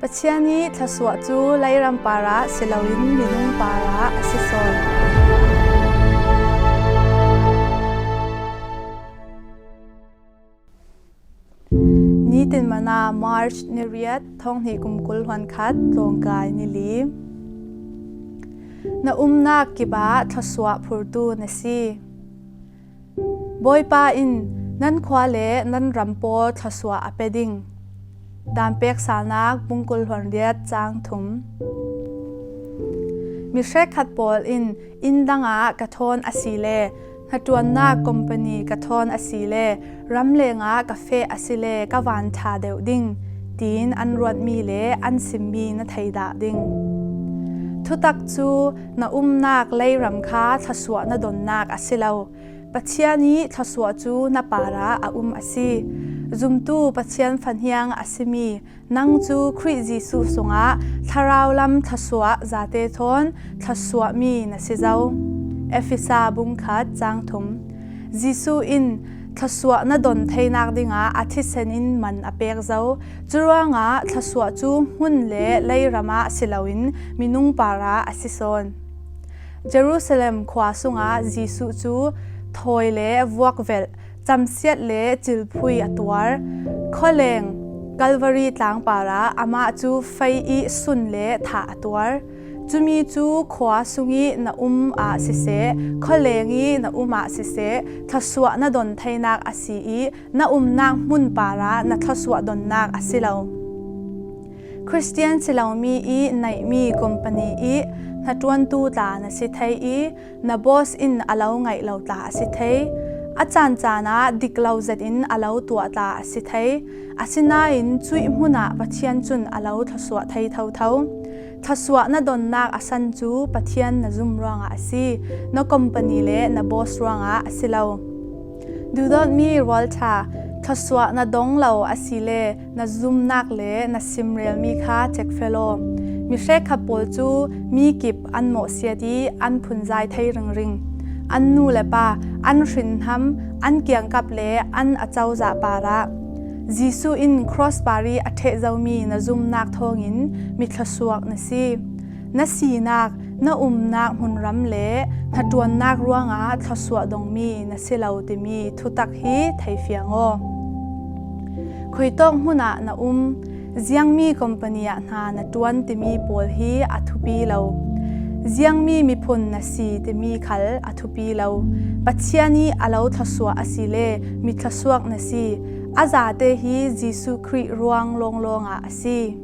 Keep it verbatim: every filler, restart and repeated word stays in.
Pathian i thluasuah cu leiram parah si loin minung parah a si sawn. Nitin Manna, March ni riat, thonghnih kum kul hluan khat, tlawngkai ni li. Na umnak kip ah thluasuah phurtu na si. Bawipa in nan khua le nan ram pawl thluasuah a pe ding. Daan pek salnak bung kul hluan riat cang thum. Mi hrekkhat pawl in inn dang ah ka thawn a si le hnaṭuannak company ka thawn a si le ram leng ah ka feh a si le ka van ṭha deuh ding, tiin an ruatmi le an simmi na thei dah ding. Thutak cu na umnak leiram kha thluasuah na donnak a si lo. Pathian i thluasuah cu na parah a um a si. Zumtu Pathian fahniang a simi nang cu Khrih Jesuh sungah thlarau lam thluasuah zate thawn thluasuahmi na si zo. Efesa bung khat cang thum. Jesuh in thluasuah na don theinak dingah a thisen in man a pek zo. Curuangah thluasuah cu hmun le leiram ah si loin minung parah a si sawn. Jerusalem khua sungah Jesuh cu thawi le vuakvelh, camsiat le cilphui a tuar. Khualeng Kalvari tlang parah amah cu fei i sun le thah a tuar. Cumi cu khua sung i na um ah siseh, khualeng i na um ah siseh, thluasuah na don theinak a si i, na umnak hmun parah na thluasuah donnak a si lo. Khristian si lomi i neihmi company i hnaṭuantu tla na si thei i, na boss in a lo ngaih lo tla a si thei. A caan caan ah dik lo zet in a lo tuah tla a si thei. Asinain cuih hmun ah Pathian cun a lo thluasuah thei thotho. Thluasuah na donnak a san cu Pathian na zum ruangah a si, na company le na boss ruangah a si lo. Duhdawtmi rualṭha, thluasuah na dong lo a si le na zumnak le na simrelmi kha check fel aw. Mi hrekkhat pawl cu mi kip an mawhsiat i an phunzai thei ringring. An nu le pa, an hrinhnam, an kiangkap le an acozah parah Jesuh in cross par i a ṭheh zomi na zumnak thawngin mi thluasuak na si. Na sinak, na umnak hmunram le hnaṭuannak ruangah thluasuah dongmi na si lo timi thutak hi theifiang aw. Khuitawk hmun ah na um, ziangmi company ah hna na ṭuan timi pawl hi a thupi lo. Ziangmi miphun na si timi khal a thupi lo. Pathian i a lo thluasuah a si le mi thluasuak na si. A zate hi Jesuh Khrih ruang lawnglawng ah a si.